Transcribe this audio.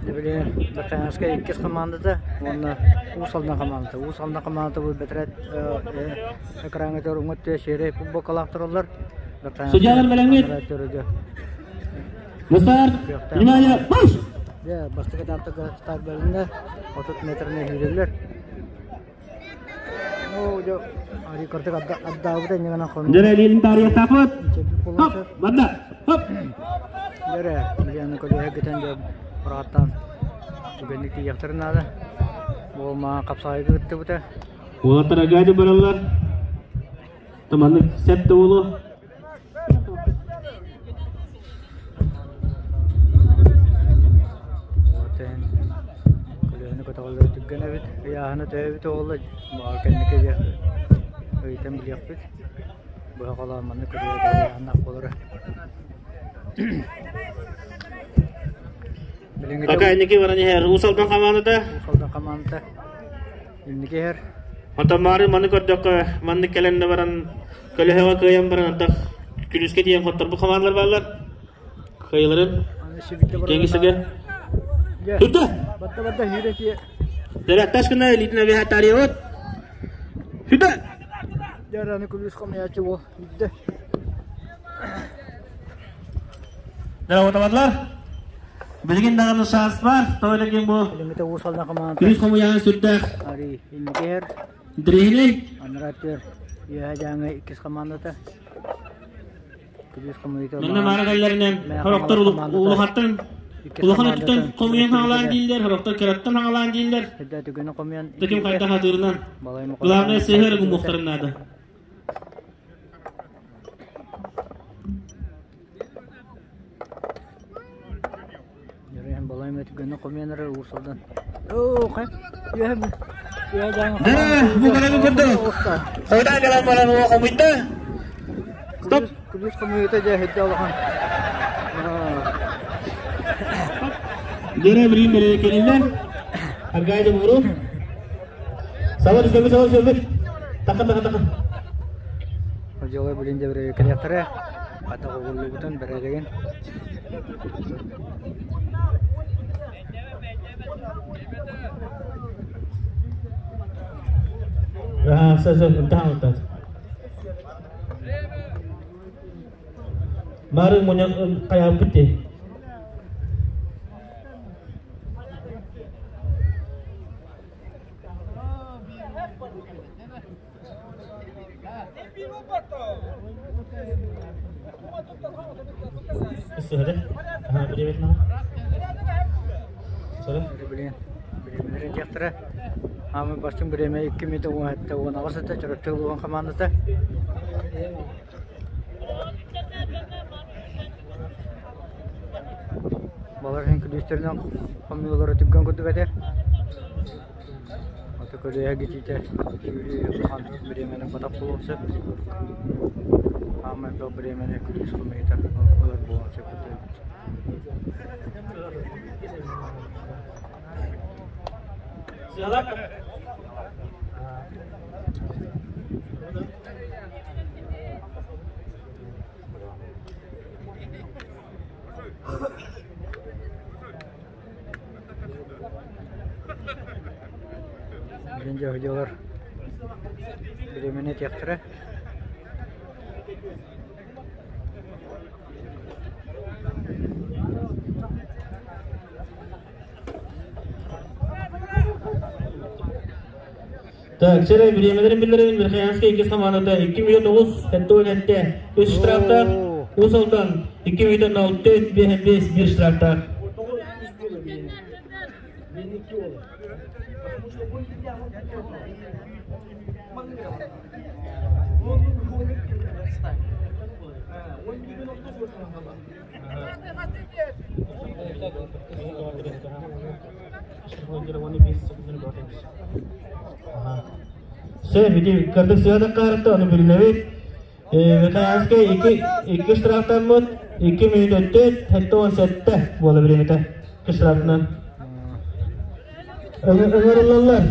Билигин Верхоянскай иккис хамаандата уонна Уус Алдан хамаандата. Уус Алдан хамаандата бу бэтэрээт экраҥҥа уҥа өттүгэр сиэрэй футболкалаах тураллар. Судьялар бэлэмҥит? На старт! Внимание! Марш! Дьэ, бастакы этаптарга старт бэрилиннэ. 30 метринэн сүүрэллэр. Оо, дьэ, арый кырдьык ардаабыта иннигинэн хонуу. Дьэрэ илиилин таарыйыахтаахпыт. Хоп! Манна! Хоп! Дьэрэ, билиэни көлүөһэ бүтэн дьэ бырааттаан түгэнник тиийиэхтэрин наада. Буол маа хапсаайга кыттыбыта. Уолаттар агаады бараллар. Таманнык сеп да буолуо. Уотен көлөһүнү көтөҕөллөрө түргэн эбит. Ыйааһына төһө эбит буолла, баҕар кэнники диэх ыйытан билиэхпит. Быһа холоон маннык көлүөһэ ыйааһыннаах буолара. Билиҥҥитэ Пока инники баран иһэр Уус Алдан хамаандата. Уус Алдан хамаандата инники иһэр. Онтон маары маны көрдөххө, маннык кэлэн да баран көлөһөҕө кыайан баран антах күлүүскэ тиийэн хотторбут хамаандалар бааллар. Кыайыларын кэнги сыгы. Турда! Барда барда сүүрэ тиэ. Дөрөттас гына илиитин эбиһэ тарыйабыт. Сүтэ! Дьэ, аны күлүүс хомуйааччы буол. Бүттэ. Дороботовадлар. Билигин даҕаны шанс бар. Тоҕо диэн бу Билиҥҥитэ Уус Алдан хамаандата күлүүс хомуйаан сүрдээх Арий инникиһэр. интэриэһинэй. Анараа өттүгэр Үөһээ Дьааҥы иккис хамаандата. Күлүүс хомуйуута Манна маара кэллэринэн Мэҥэ сорохтор Хаҥалас хамаандата улахаттан иккис улахан өттүттэн хамаандатын хомуйан хаҥалаан өрөспүүбүлүкэ дииллэр, сорохтор кыраттан хаҥалаан дииллэр. Үрдэ түгэни хомуйан Таким иккигэ хайдах хатыырынан. Балай Главное Мохоро сыһыары гуммуохтарын наада. Дьөрүһэн балай эмэ түгэни хомуйан эрэр Уус Алдан. Оо, хай, үөһэ үөһэ дьааҥы Да, бу кэлэн көрдө. Хойда кэлэн баран уу хомуйда. Стоп. Күлүүс хомуйуута дьэ һирдэ улахан. Дөрө билин бere келинler. Аргайды бууру. Сабыр сөбү сабыр сөбү. Така така така. Дьолой билин де бere келиэхтэрэ. Хата угуллубутун бэрээдэгин. Аа, сө сө интаhan уттат. Бары муньак кайааппыт дии. Билигин бириэмэлэрин диэхтэрэ. Аамай бастыҥ бириэмэ 2 мүнүүтэ 17 18 этэ Чурапчы улууһун хамаандата. Балар иһин күлүүстэринэн хомуйуулара түргэн курдук этэ. Аты көлүөһэ гитиитэ сүүрүү улахан бириэмэни батах буолуон сөп. Хаамай элбэх бириэмэни күлүүс хомуйуута ылар буолуон сөп эбит. Билин дьоһудьалар бириэмэни этиэхтэрэ. Так, чэрэ бириэмэлэрин биллэрин Верхоянскай иккис хамаандата 2 мүнүүтэ 9, 77, 3 штрафтаах, Уус Алдан 2 мүнүүтэ 04, 5 5, 1 штрафтаах. Сөп, ити кырдык сыата каарта, ону билинэбит. Верхоянскай икки, икки штрафтаммыт, 2 мүнүүтэ 4, 77 буола бириэмэтэ. Икки штрафынан. Ыҥырыллаллар.